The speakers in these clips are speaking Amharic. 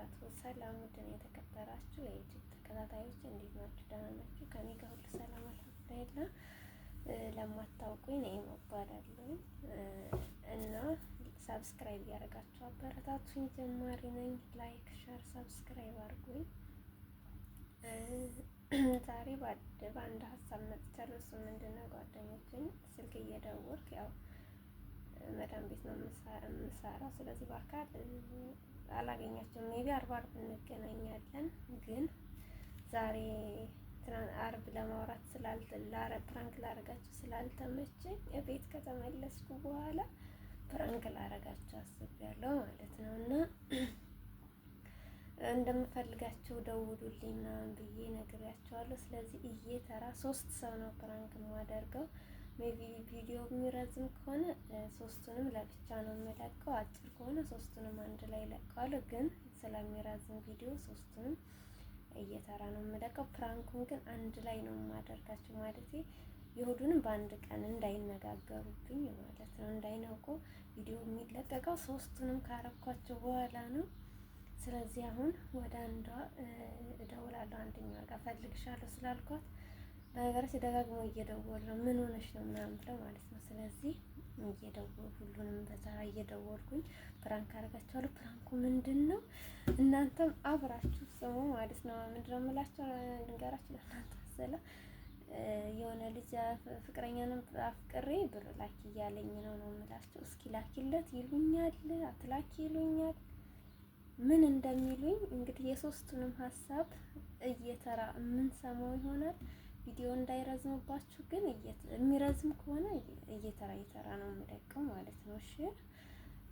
وبركاته። ሰላም ውድን የተከበራችሁ የዩቲዩብ ተከታታዮች እንዴት ናችሁ? ደህና ናችሁ? ከኔ ጋር ሁሉ ሰላም አልሐምዱሊላህ። ለማታውቁኝ ነኢማ እባላለሁ እና subscribe እያደረጋችሁ አበረታቱኝ። ጀማሪ ነኝ። Like፣ share፣ subscribe አድርጉኝ። ዛሬ በአንድ ሀሳብ መጥቻለሁ። እሱ ምንድነው ጓደኞችን ስልክ እየደወልኩ ያው መዳም ቤት ነው የምሰራው። ስለዚህ በአካል አላገኛቸውም። Maybe አርብ አርብ እንገናኛለን። ግን ዛሬ አርብ ለማውራት prank ላረጋችሁ ስላልተመቸኝ ቤት ከተመለስኩ በኋላ prank ላረጋችሁ አስቤያለሁ ማለት ነው እና እንደምፈልጋቸው ደውሉልኝ ምናምን ብዬ ነግሬያቸዋለሁ። ስለዚህ እየተራ ሶስት ሰው ነው prank የማደርገው። Maybe ቪዲዮ የሚረዝም ከሆነ ሶስቱንም ለብቻ ነው የምለቀው። አጭር ከሆነ ሶስቱንም አንድ ላይ ለቀዋለሁ። ግን ስለሚረዝም ቪዲዮ ሶስቱንም እየተራ ነው የምለቀው። Prank ኡን ግን አንድ ላይ ነው የማደርጋቸው፣ ማለት የሁሉንም በአንድ ቀን እንዳይነጋገሩብኝ ማለት ነው፣ እንዳይነቁ። ቪዲዮ የሚለቀቀው ሶስቱንም ካረኳቸው በኋላ ነው። ስለዚህ አሁን ወደ አንዷ እደውላለሁ። አንደኛዋ ጋር ፈልግሻለሁ ስላልኳት በነገራችን ደጋግሞ እየደወሉ ነው፣ ምን ሆነሽ ነው ምናምን ብለው ማለት ነው። ስለዚህ እየደወሉ ሁሉንም በተራ እየደወልኩኝ prank አደርጋቸዋለሁ። Prank ኡ ምንድን ነው? እናንተም አብራችሁ ስሙ ማለት ነው። ምንድን ነው የምላቸው ልንገራችሁ ለእናንተ መሰለ። የሆነ ልጅ ፍቅረኛንም አፍቅሬ ብር ላኪ እያለኝ ነው ነው የምላቸው። እስኪ ላኪለት ይሉኛል፣ አትላኪ ይሉኛል። ምን እንደሚሉኝ እንግዲህ የሶስቱንም ሀሳብ እየተራ የምንሰማው ይሆናል። ቪዲዮ እንዳይረዝምባችሁ ግን የሚረዝም ከሆነ እየተራ እየተራ ነው የምለቀው ማለት ነው። እሺ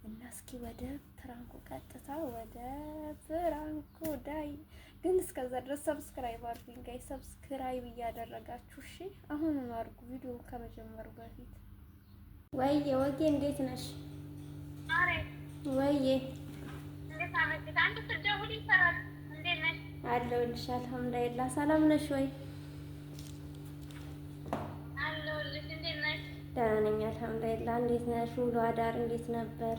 እና እስኪ ወደ prank ኡ ቀጥታ ወደ prank ኡ ዳይ። ግን እስከዛ ድረስ subscribe አድርጉኝ guys፣ subscribe እያደረጋችሁ እሺ። አሁኑን አድርጉ ቪዲዮ ከመጀመሩ በፊት። ወይዬ ወጌ እንዴት ነሽ? ወይዬ አለሁልሽ። አልሐምዱሊላህ። ሰላም ነሽ ወይ? ደህና ነኝ አልሐምዱሊላህ። እንዴት ነሽ? ውሎ አዳር እንዴት ነበር?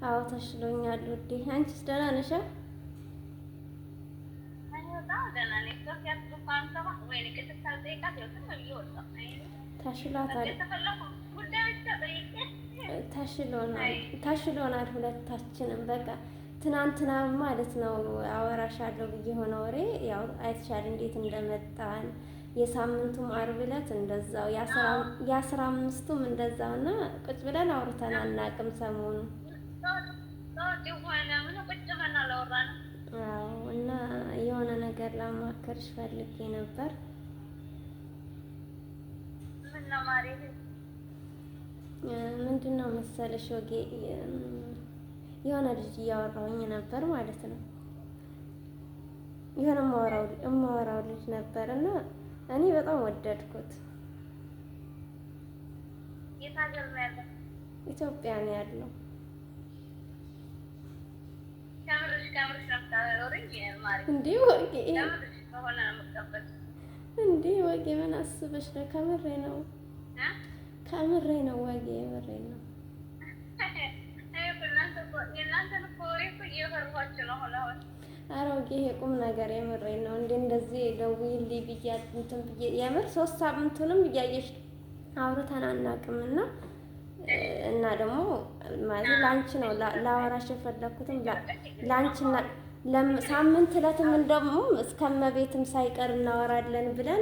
አዎ ተሽሎኛል ውዴ። አንቺስ ደህና ነሽ? ተሽሏታል። ተሽሎናል ሁለታችንም በቃ ትናንትና ማለት ነው አወራሻለሁ ብዬ የሆነ ወሬ ያው አይተሻል እንዴት እንደመጣን። የሳምንቱም ዓርብ ዕለት እንደዛው የ15ቱም እንደዛው እና ቁጭ ብለን አውርተን አናውቅም ሰሞኑ። አዎ እና የሆነ ነገር ላማከርሽ ፈልጌ ነበር። ምንድን ነው መሰለሽ ወጌ የሆነ ልጅ እያወራሁኝ ነበር ማለት ነው። የሆነ የማወራው ልጅ ነበር እና እኔ በጣም ወደድኩት። ኢትዮጵያ ነው ያለው። እንዴ ወጌ እንዴ ወጌ ምን አስበሽ ነው? ከምሬ ነው፣ ከምሬ ነው ወጌ፣ የምሬ ነው። ኧረ ወጌ ይሄ ቁም ነገር የምሬ ነው። እንዴ እንደዚህ ደውዪልኝ ብያት እንትን ብዬ የምር 3 ሳምንቱንም እያየሽ አውርተን አናውቅም። እና እና ደግሞ ማለት ላንቺ ነው ላወራሽ የፈለኩትም ላንቺና ሳምንት ዕለትም ደግሞ እስከ እመቤትም ሳይቀር እናወራለን ብለን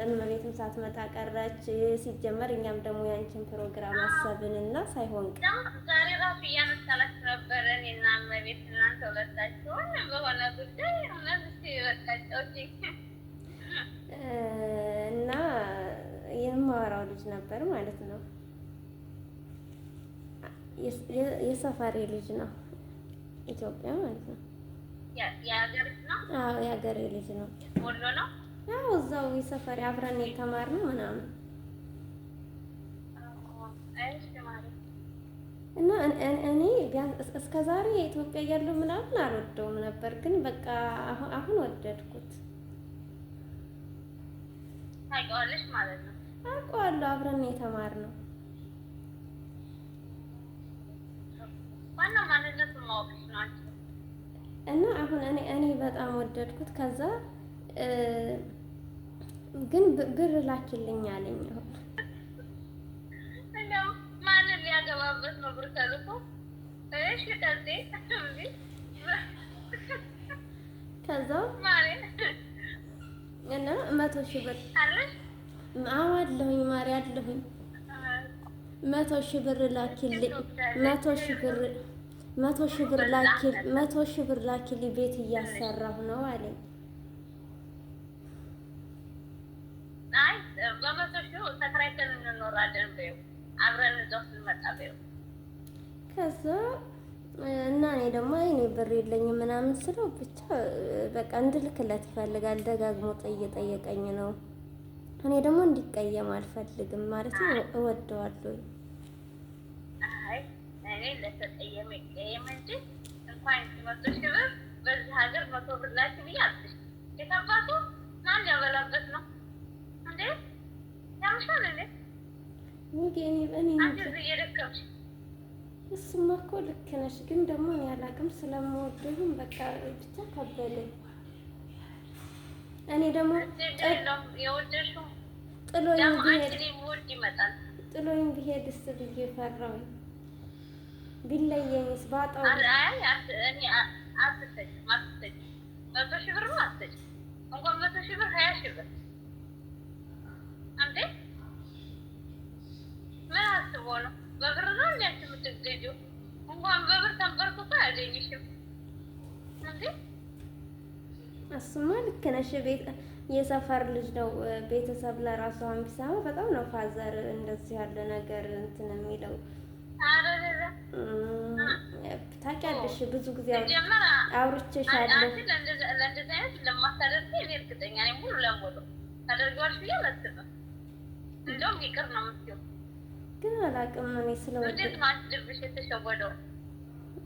እመቤትም ሳትመጣ ቀረች። ሲጀመር እኛም ደግሞ ያንቺን ፕሮግራም አሰብንና ሳይሆን ዛሬ ራሱ እያነሳላችሁ ነበረ። እኔና እመቤት እናንተ ሁለታችሁን በሆነ ጉዳይ እና የማወራው ልጅ ነበር ማለት ነው። የሰፈሬ ልጅ ነው፣ ኢትዮጵያ ማለት ነው። አዎ የሀገሬ ልጅ ነው። ወሎ ነው። አዎ እዛው የሰፈሬ አብረን የተማርነው ምናምን እና እኔ ቢያንስ እስከ ዛሬ ኢትዮጵያ እያለሁ ምናምን አልወደውም ነበር፣ ግን በቃ አሁን ወደድኩት። ታውቂዋለሽ ማለት ነው? አውቀዋለሁ። አብረን የተማርነው። ማወቅሽ ነው አንቺ። እና አሁን እኔ በጣም ወደድኩት። ከዛ ግን ብር ላኪልኝ አለኝ። አሁን እንደው ማንን ሊያገባበት ነው ብር ተልኮ? እሺ ቀጤ እንዴ ከዛ ማሬ እና 100,000 ብር አለሽ? አዎ አለሁኝ፣ ማሪ አለሁኝ። 100,000 ብር ላኪልኝ፣ 100,000 ብር፣ 100,000 ብር ላኪል፣ 100,000 ብር ላኪልኝ፣ ቤት እያሰራሁ ነው አለኝ። አይ በ100,000 ተከራይተን እንኖራለን በይው፣ አብረን እዛው ስንመጣ በይው። ከዛ እና እኔ ደግሞ እኔ ብር የለኝም ምናምን ስለው ብቻ በቃ እንድልክለት ይፈልጋል። ደጋግሞ እየጠየቀኝ ነው። እኔ ደግሞ እንዲቀየም አልፈልግም ማለት ነው። እወደዋለሁ። አይ እኔ ለተቀየመ ይቀየም እንጂ እንኳን 100,000 ብር በዚህ ሀገር 100 ብር ላኪ ብዬ አልኩሽ። የታባቱ ማን ያበላበት ነው እንዴ? ያምሻል እንዴ? ወጌ እኔ አንቺ እዚህ እየደከምሽ እሱማ እኮ ልክ ነሽ፣ ግን ደግሞ እኔ አላቅም ስለምወደው ይሁን በቃ ብቻ ከበደኝ። እኔ ደግሞ ችግር የለውም የወደድሽው ጥሎኝ ደግሞ ቢሄድ አንቺን የሚወድ ይመጣል። ጥሎኝ ቢሄድስ ብዬ ፈራሁኝ። ቢለየኝስ ባጣው አይ እኔ አትሰጭም፣ አትሰጭም። 100,000 ብር አትሰጭም። እንኳን 100,000 ብር 20,000 ብር እንዴ! ምን አስቦ ነው? በብር ነው እንዴ አንቺ የምትገዢው? እንኳን በብር ተንበርክኮ አያገኝሽም እንዴ! እሱማ ልክ ነሽ። ቤት የሰፈር ልጅ ነው። ቤተሰብ ለራሱ አሁን ቢሰማ በጣም ነው father እንደዚህ ያለ ነገር እንትን የሚለው። ኧረ ኧረ ታውቂያለሽ፣ ብዙ ጊዜ ሲጀመር አውርቼሻለሁ። አንቺ ለእንደዚህ አይነት ለማታደርጊ እኔ እርግጠኛ ነኝ ሙሉ ለሙሉ ታደርጊዋለሽ ብዬ አላስብም። እንደውም ይቅር ነው የምትይው። ግን አላውቅም እኔ ስለወደድ እንዴት ነው አንቺ ልብሽ የተሸወደው?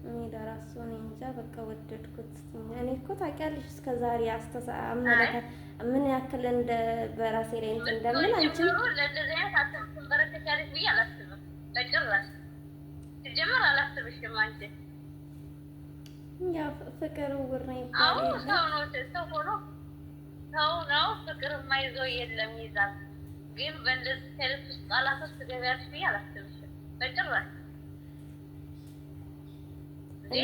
እኔ ለራሱ እኔ እንጃ በቃ ወደድኩት። እኔ እኮ ታውቂያለሽ እስከ ዛሬ አመለካከት ምን ያክል እንደ በራሴ ላይ እንትን እንደምል አንቺም ጀምሮ ለእንደዚህ አይነት ትንበረከኪያለሽ ብዬ አላስብም በጭራሽ። ሲጀመር አላስብሽም አንቺ። ያው ፍቅር እውር ነው አዎ ይባል የለ ሰው ነው፣ ሰው ሆኖ ሰው ነው ፍቅር የማይዘው የለም ይዛል። ግን በእንደዚህ አይነት ውስጥ ቃላት ውስጥ ትገቢያለሽ ብዬ አላስብሽም በጭራሽ። እንዴ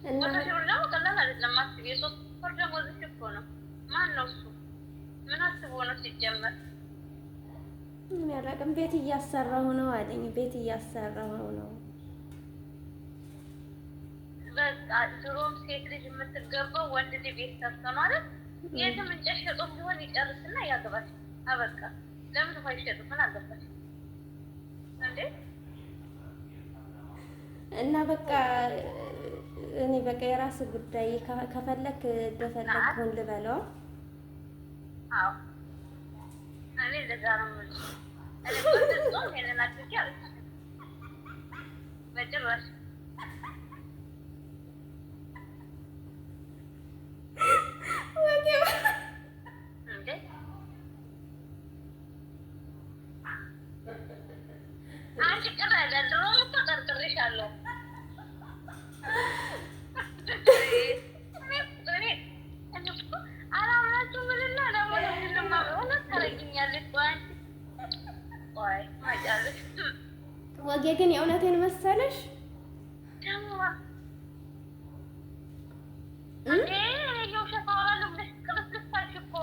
እና 100,000 ብር ደግሞ ቀላል አይደለም። አስቢ፣ የ3 ወር ደመወዝሽ እኮ ነው። ማን ነው እሱ? ምን አስቦ ነው ሲጀመር? እኔ አላውቅም። ቤት እያሰራሁ ነው አለኝ። ቤት እያሰራሁ ነው። በቃ ድሮም ሴት ልጅ የምትገባው ወንድ ልጅ ቤት ሰርቶ ነው አይደል? የትም እንጨት ሸጦም ቢሆን ይጨርስና ያገባሽ። አበቃ። ለምን ውሃ ይሸጡ? ምን አገባሽ እንዴ? እና በቃ እኔ በቃ የራስ ጉዳይ ከፈለክ እንደፈለክ ሁን ልበለው። አዎ እኔ እንደዛ ነው የምልሽ። እኔ በፍጹም ይሄንን አድርጌ አልልሽም በጭራሽ። እንዴ አንቺ ቅር አይደል? ድሮም እኮ ጠርጥሬሻለሁ። እኔ እኮ አላምናችሁም እልና ደግሞ ለምንድን ነው የማምነው? እውነት ታደርጊኛለሽ። ቆይ አንቺ ቆይ ትመጫለሽ ወጌ ግን የእውነቴን መሰለሽ? ደግሞ እንዴ የውሸት አወራለሁ ብለሽ ቅልስልስ አልሽ እኮ።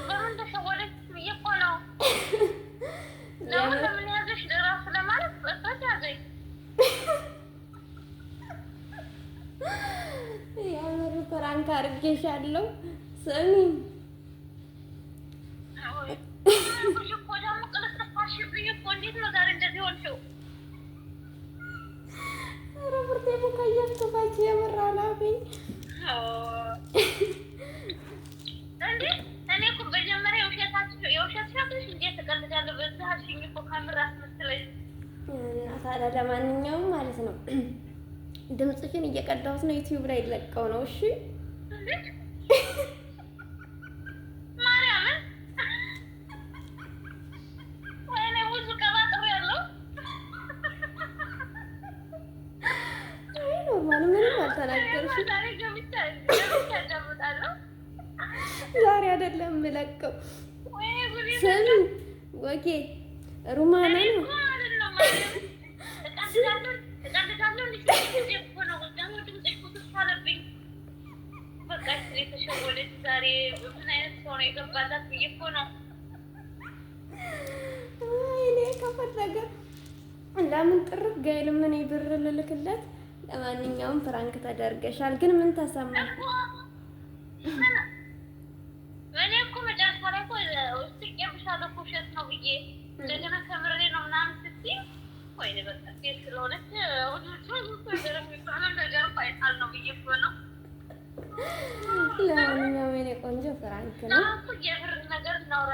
በምን ተሸወደች ብዬ እኮ ነው። ደግሞ ለምን ያዘሽ ለራሱ ለማለት በእሷ ያዘኝ። የምር prank አድርጌሻለሁ። ስሚ አልኩሽ እኮ ደግሞ ቅልስልስ አልሽብኝ እኮ። እንዴት ነው ዛሬ እንደዚህ ሆንሽው? ኧረ ብርቴ ቡካያፍቶፋች የምር አላበኝ። እንዴ እኔ እኮ መጀመሪያ የውሸት ሻትሽ እንዴት ትቀልዳለህ? በዚህ አልሽኝ እኮ ከምር አስመስለሽ። እና ታዲያ ለማንኛውም ማለት ነው ድምፅሽን እየቀዳሁት ነው፣ ዩቲዩብ ላይ ለቀው ነው። እሺ እንዴ ማርያምን፣ ወይኔ ብዙ ቀባጥሬያለሁ። አልተናገርሽም። ዛሬ አይደለም የምለቀው። ስሚ okay፣ ሩማና ነው ከፈለገ ለምን ጥርግ አይልም? እኔ ብር ልልክለት። ለማንኛውም prank ተደርገሻል፣ ግን ምን ተሰማሽ? እኔ እኮ መጨረሻ ላይ እኮ ስቄብሻለሁ እኮ ውሸት ነው ብዬ እንደገና ከምሬ ነው ምናምን ስትይ ወይኔ በቃ ሴት ስለሆነች የሚባለው ነገር አይጣል ነው ብዬ እኮ ነው። ለማንኛውም የኔ ቆንጆ prank ነው። የብር ነገር እናውራ።